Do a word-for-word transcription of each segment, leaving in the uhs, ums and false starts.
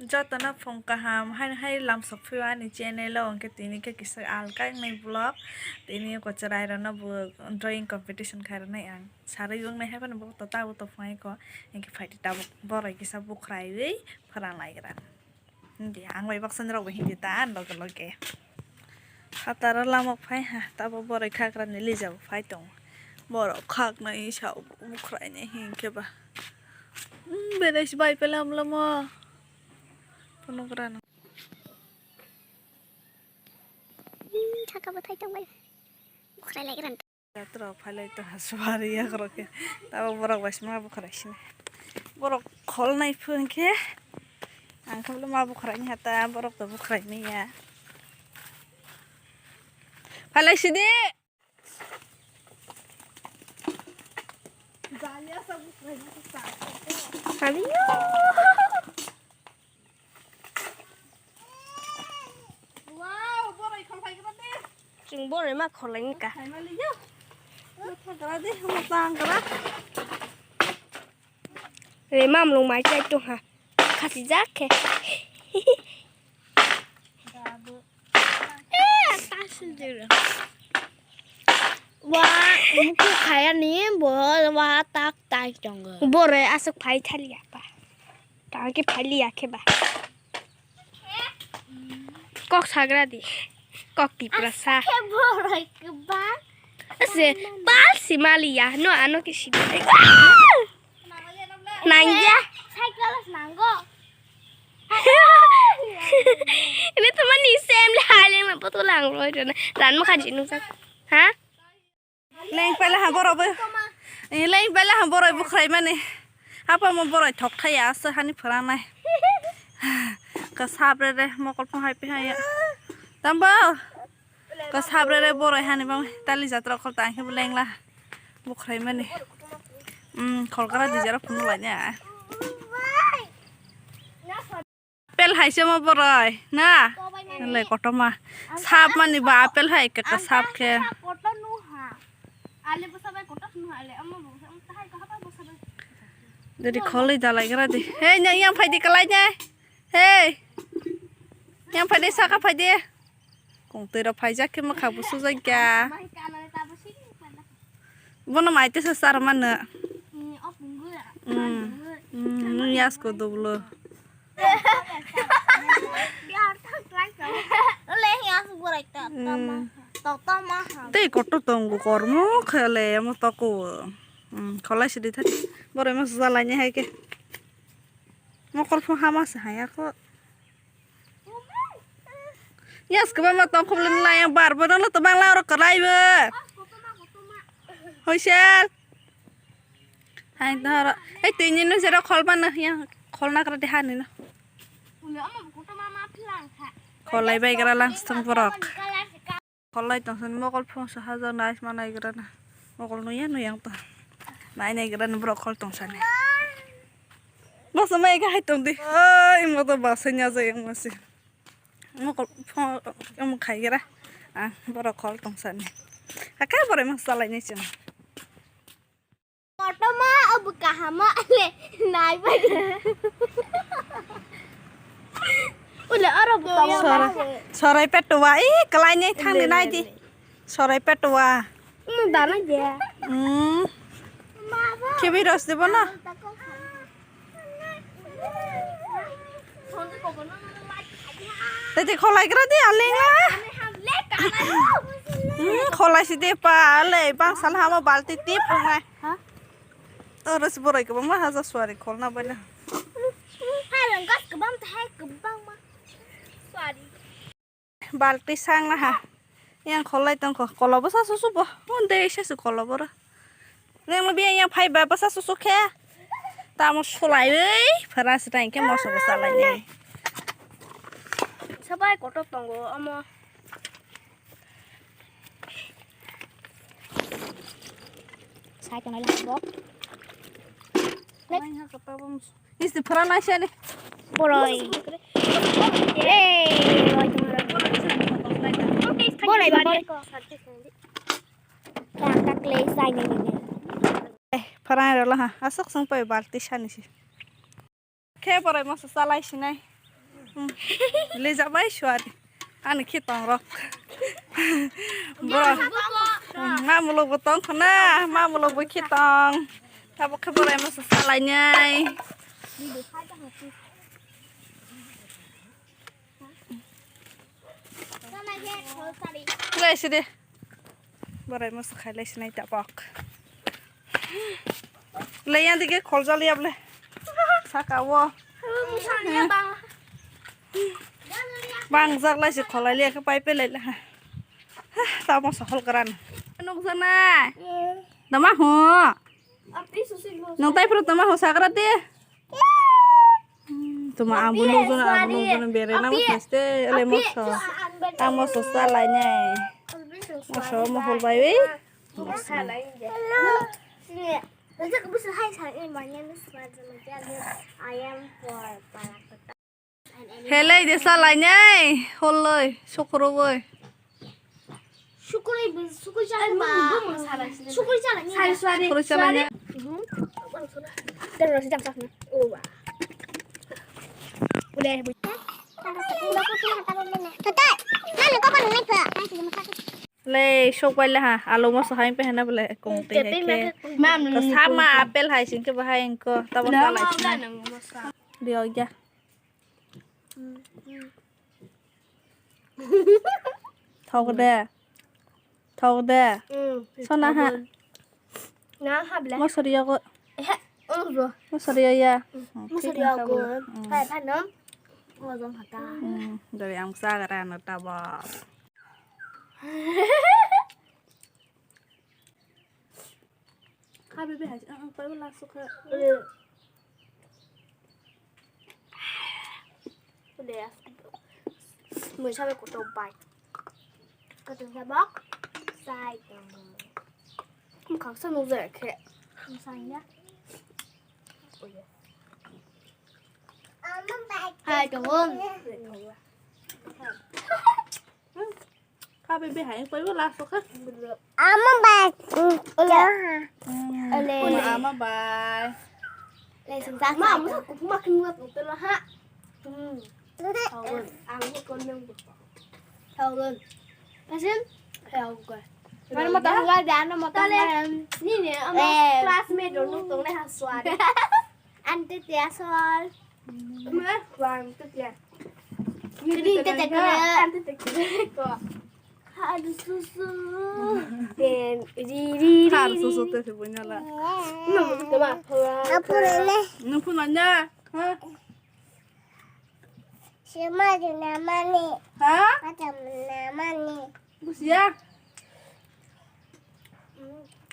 Jotono phung kaham, hai, hai lamsok phio ani channel o, hwnkhe tini khe kisa alka wngnai vlog. Tini o kwchwrai rokno bo drawing competition khairoknai ang. Sarwi wngnai hai phano bo to tabuk to phunai kho. Hwnkhe phaidi tabuk borok kisa bukhwraiwi phrang lai gra. Hindi, ang bai baksa norok bo hindi ta, ang loge loge. Hataro lamok phai ha, tabo borok khakrani lijabo phai tongo. Borok khaknai sao bukhwrainai hinkhe ba. Hmm, belai se bai pelam lamo. Phunukgrano. Hmm, saka bo thai tongbai. Bukhwrai lai gran. Yatrok phailai tongha suari yakrok khe. Tabo borok bai se ma bukhwrai sini. Borok kholnai phun khe. Ang khe ma bukhwrai ni hata borok to bukhwrai manya. Phailai sidi. Kaliyo. Wow, boroi khol phai gra de. Chwng boroi ma kholai ni ka. Phai ma liyo. Thagra de, mo tang gra. Re mam lung mai chai tu ha. Khasi jak khe. Eh, ta sundira. Wa, muku khaya ni bo, wa tak tai tongo. Boroi asuk phai thali apa. Tangki phali ya khe ba. Kok sagra di. Kok Tiprasa. Khe boroi kwbang. Ase bal si mali ya. No ano ke si. Nang ya. Cycle nango. Ini teman ni sem le haleng na botol ang roi rana. Ran mo khaji nung sak. Ha? Leng pele ha borok bo. Eh, leng pele ha borok bukhrai mani. Apa mo borok thok thaya asa hani phuranai. Ka sabre re mokol phong hai pe hai. Tambo. Ka sabre re borok hani bang tali jatra khol tang khe leng la. Bukhrai mani. Hmm, khol kara di jara phunu lai ne. Apple hai se mo boroi na? Kobai mani. Le kotorma. Sap mani ba apple hai ekka ekka sap khe. Kotor nu ha. Ale bo sabai kotor nu ha, ale amo bo, amo tahai ko haba bo sabai. Dori kholoi dalai gra di. Hey, nang yang phai di kalai ne. Hey. Yang phai di saka phai di. Kung twi rok phaijak khe mwkhang bo sujak ya. Bono mai tesa sar mano. Mm, mm, nung yasko dublo. Tei kotor tongo kormo khele mo toko. Mm, kholai sidi thani. Boroi ma suja laini hai khe. Mokol pho hama se haya kho. Yes, kwbangma tongkhorlini laiya bar, bono no tobang la oro kwlai bo. Hoisel. Hai doro. Ei tini no jero khol mano ya, khol nagra de hani no. Kholai bai gra lang stung borok. Kholai tongsa ni mokol phung sa hajar nais manai gra na. Mokol no ya no yang to. Nai nai gra na borok khol tongsa ni. Basa mai ga hai tong di. Oi, mo to basa nya jai ang masi. Mo kol phone mo khai gra. Ah, borok khol tong sani. Aka borok mo salai ni chwng. Kotorma obo kahama le nai bai. Ule oro bo. Sorai, sorai petuwa i kalai ni thang di nai di. Sorai petuwa. Hmm, dana je. Hmm. Kebi ros debo na. Tete kholai gra di aling la. Hmm, kholai si de pa le bang sal hamo balti tip nai. Ha? Oro si borai kwbang ma haja suari kholna bai na. Hai lang gas kwbang ta hai kwbang ma. Suari. Balti sang na ha. Yang kholai tong kho. Kolobo sa susu bo. Hunde sa su kolobo ra. Nang biya yang phai ba basa susu khe. Tamo sulai oi. Phara sita ke moso basa lai ne. Sabai kotor tongo amo. Sai tongo lang bo. Nai ha kata bom. Isti phara nai sani. Boroi. Hey, boroi, boroi. Boroi, boroi. Kang kakle sai nai nai. Eh, phara rolo ha. Asok song pai balti sani si. Khe boroi moso salai sinai. Lejabai suari. Ani khitong rok. Bro. Mamulok bo tong khna, mamulok bo khitong. Tabok khe borai moso salainai. Lai sidi. Borai moso khailai sinai tabok. Lai yang dige kholjal yable. Saka wo. Bang jak lai si kholai liya khe pai pelai la. Tamo sahol gran. Nuk jana. Dama ho. Nung tai pro tama ho sakra te. Tuma ang bo nukjana, ang bo nukjana, bere na mo saste, ele mo so. Ang mo so salai nai. Mo so mo hol bai wi. Helai de salai nai, holoi, sokoro boi. Sukuri, sukuri chala ba. Sukuri chala ni. Sari suari. Sukuri chala ni. Terus jam satu. Oh, wah. Udah. Total, mana kau kan naipa? Lei, sok bai le ha, alo moso hai pe hena bole kong te hai ke. Mam, sama apple hai sing ke bahai engko, tabo salai sing. Dio ya. Thok de. Thok de. Sona ha. Na ha ble. Mosori yogo. He, ungro. Mosori ya. Mosori yogo. Hai, hai, no. Ngozong hata. Dari ang sagra no tabo. Kha bebe hai, ang, ang, pai wala sukha. Udah ya. Mui sabe kuto bai. Kuto sabak. Sai tong. Mukha sa nuzar khe. Mukha ya. Hai tong. Kha bebe hai pai wala sukha. Ama bai. Ole. Ama bai. Lai sung sa. Ma, ma, ma, ma, ma, ma, ha. Hmm. Thaun. Ang ko nang. Thaun. Pasin? Thaun ko. Mana mo tong ga, ano mo tong ga. Ni ne, ama classmate ro tong le ha swari. Ante te asol. Ma, wan te te. Ni te te ko. Ante te ko. Haru susu. Ten, ri, ri, ri, ri. Haru susu te se bunyala. No, no, no. Apure le. No, pun anya. Ha? Sema di namani. Ha? Macam namani. Busia.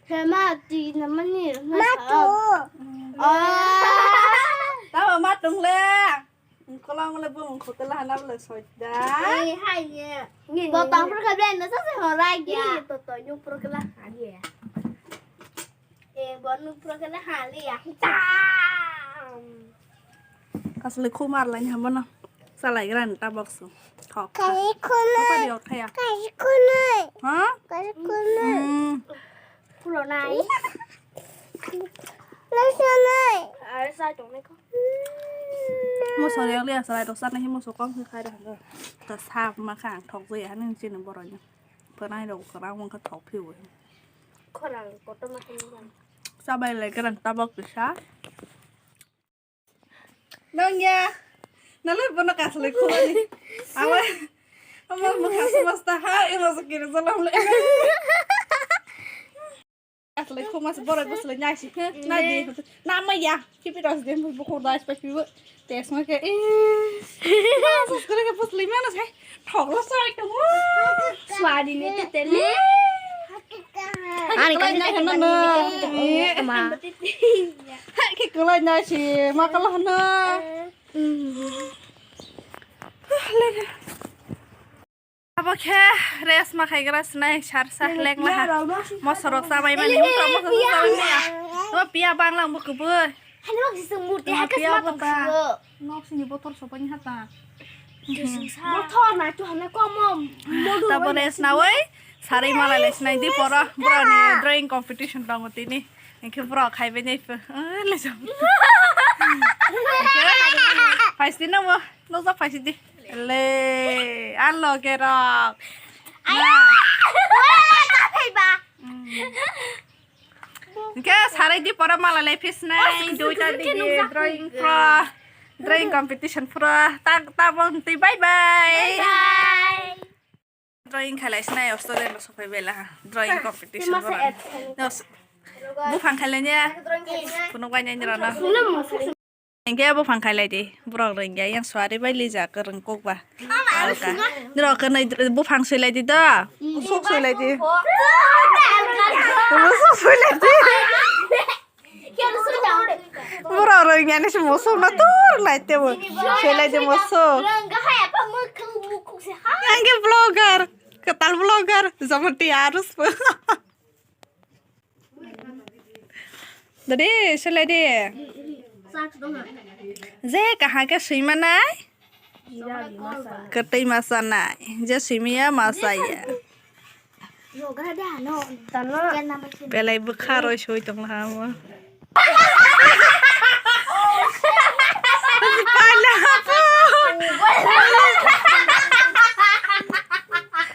Sema di namani. Matu. Oh. Tahu matung le. Engkolong le bumung khotela hana bole soida. Ei, hai ye. Botong pur kha blen na sa se horai ge. Ni to to nyu pur kha la ha ye. E bonu pur kha la ha le ya. Tam. Asli khumar lai hamo no. Salai gran ta box. Thok. Kai khunai. Apa dia thaya? Kai khunai. Ha? Kai khunai. Hmm. Khulonai. Lasanai. Are sa tongnai ko. Moso riyang liya salai rok sanai hi moso kom khe khai rok. Ta sa ma kha ang thok jaya nung chini borok ni. Phanai rok kwrang wng kha thok phiyo. Khorang kotor ma khe nang. Chabai lai kwrang tabok kisa. Nang ya. Nalai bono kasalai khumani. Awa. Ama mukha samasta ha, imo sakiri salam le. Kasalai khuma se borai boslai nyai si. Nai di. Na ma ya. Kipi das dem bu ko das pa kibu. Tes ma ke. Eh. Mas kore ke boslai mana sai. Thoklo sai to. Swadi ne te te le. Ani kan na kan na. Hai ke kulai na si. Ma kala na. Abo khe rest ma khaigra sinai sarsa lek laha. Mosorok chabai mani, mosorok mosorok chabai mani. Abo piya banglang bo kubui. Hano si murti hake piya sma bota. Nok sini botor sopani hata. Botor na tu hana komo. Tabo rest na oi. Sari mala le sinai di poro. Bro ni drawing competition tongo tini. Engke bro khai bini. Phaisdi namo. Nojak phaisidi. Le, alo gerok. Ayo. Wala ka phaiba. Hingke sarai di pora mala le phisnai, oh, duita di drawing pro, drawing competition pro, tak, tak bong twi bye bye. Bye bye. Drawing khalai sinai, osto den rok sopai bela, drawing competition pro. Buphang khalai nya, phunuk bai nai rana. Hingke buphang khailai di, borok rwngya yang suari bai lijak rwng kok ba. Alka. Norok kwnwi buphang soilai di do. Musuk soilai di. Musuk soilai di. Borok rwngya ni se musuk no tur lai te bo. Soilai di musuk. Yang ke vlogger, kwtal vlogger, jomoti arus bo. Dadi, sele di. Je kaham khe swi manai? Kwtwi ma chanai. Je swi maya ma chaya. Belai bwkha roi soi tong ha mo. Paila hapo.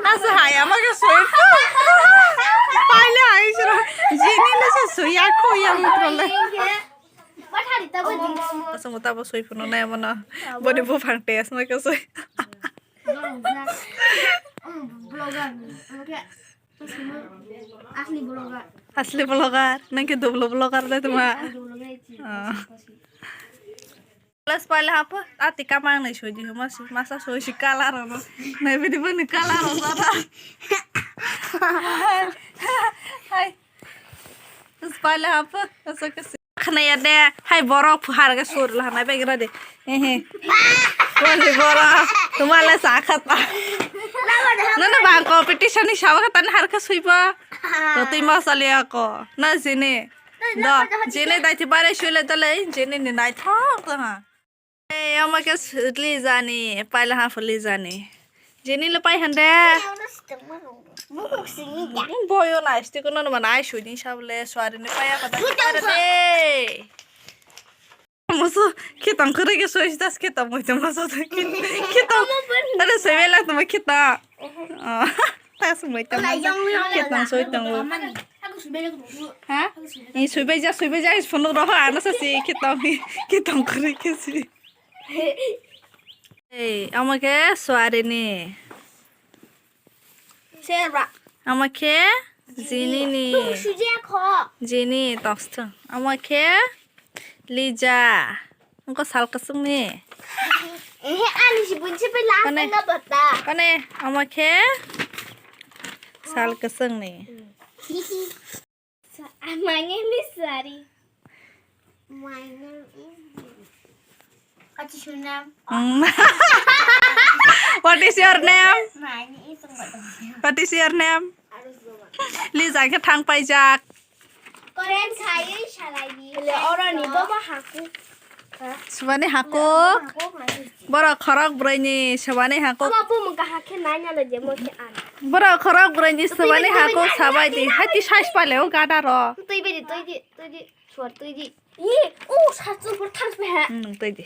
Asa hai ama ke soi. Paila hai sro. Jini le se soi ya ko ya mutro le. Asa mo tabo soi puno na mo na. Boni buphang test ma ke soi. Asli vlogger. Asli vlogger. Nang ke dublo vlogger de tuma. Asli vlogger chi. Ah. Plus paila hapo, ati kamang nai soi di, mas-, masa soi si color ono. Nai bidi bani color ono sara. Hai. Plus paila hapo, asa kasi. Khna ya de, hai borok phuhar ga sur la nai bai gra de. He he. Boni borok, tuma le sa khata. Nana ba competition ni sawa khata har ka sui ba. To tui ma sali ako. Na jini. Do, jini dai ti bare sui le dale, jini ni nai thok ha. Ei, ama ke sutli jani, paila ha phuli jani. Jini le pai hande. Boyo na, isti kono no mana ai sui ni sable, suari ni paya kata. Musu, khitong kore ke sui das khitong moi to musu to khitong. Are sui bela to khitong. Tas moi to musu khitong sui tong. Ha? Ni sui beja, sui beja, is phunuk roho ano sa si khitong, khitong kore ke si. Ei, ama ke suari ni. Serba. Ama khe jini ni. Tong sujak ho. Jini tongstong. Ama khe Lija. Engko sal kwswng ni. Ehe, ani si bunsi pe last na bata. Kone, ama khe sal kwswng ni. Sa-, ah, my name is Sari. My name is What is your name? Mm. What is your name? My name is What is your name? Lija khe thang paijak. Korean sayoi salai di. Le oro ni bobo haku. Subani hakuk. Borok khorok brwi ni subani hakuk. Ama bumung kaham khe nai nalo je mo khe an. Borok khorok brwi ni subani hakuk sabai di. Hai ti size pale o gada ro. Tui bedi, tui di, tui di, suar tui di. Ye, o sa chu por thang pe ha. Hmm, tui di.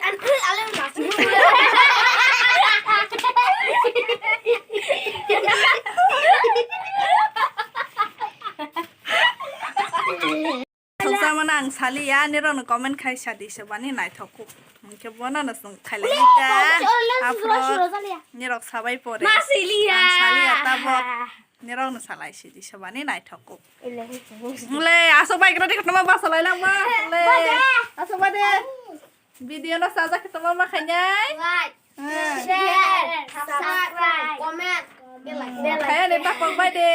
An ale ma chu. Thokjamano ang saliya, nirokno comment khai sadi se bani naithok kuk. Hwnkhe bono no chwng khailai ta. Aphuru nirok sabai pore. Ma siliya. Ang saliya tabok. Nirokno salai sidi se bani naithok kuk. Ele. Mle aswk bai grodi khotoma ba salai langma. Mle. Aswk bade. Video no sajak khotoma ma khainai. Like. Share, subscribe, comment, bell icon. Kaya ni tapok bai de.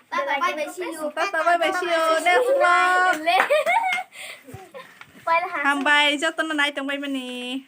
Bye bye, bye bye, see you. Tata bye bye, see you. Next vlog. Hambai jotono nai tong bai mani.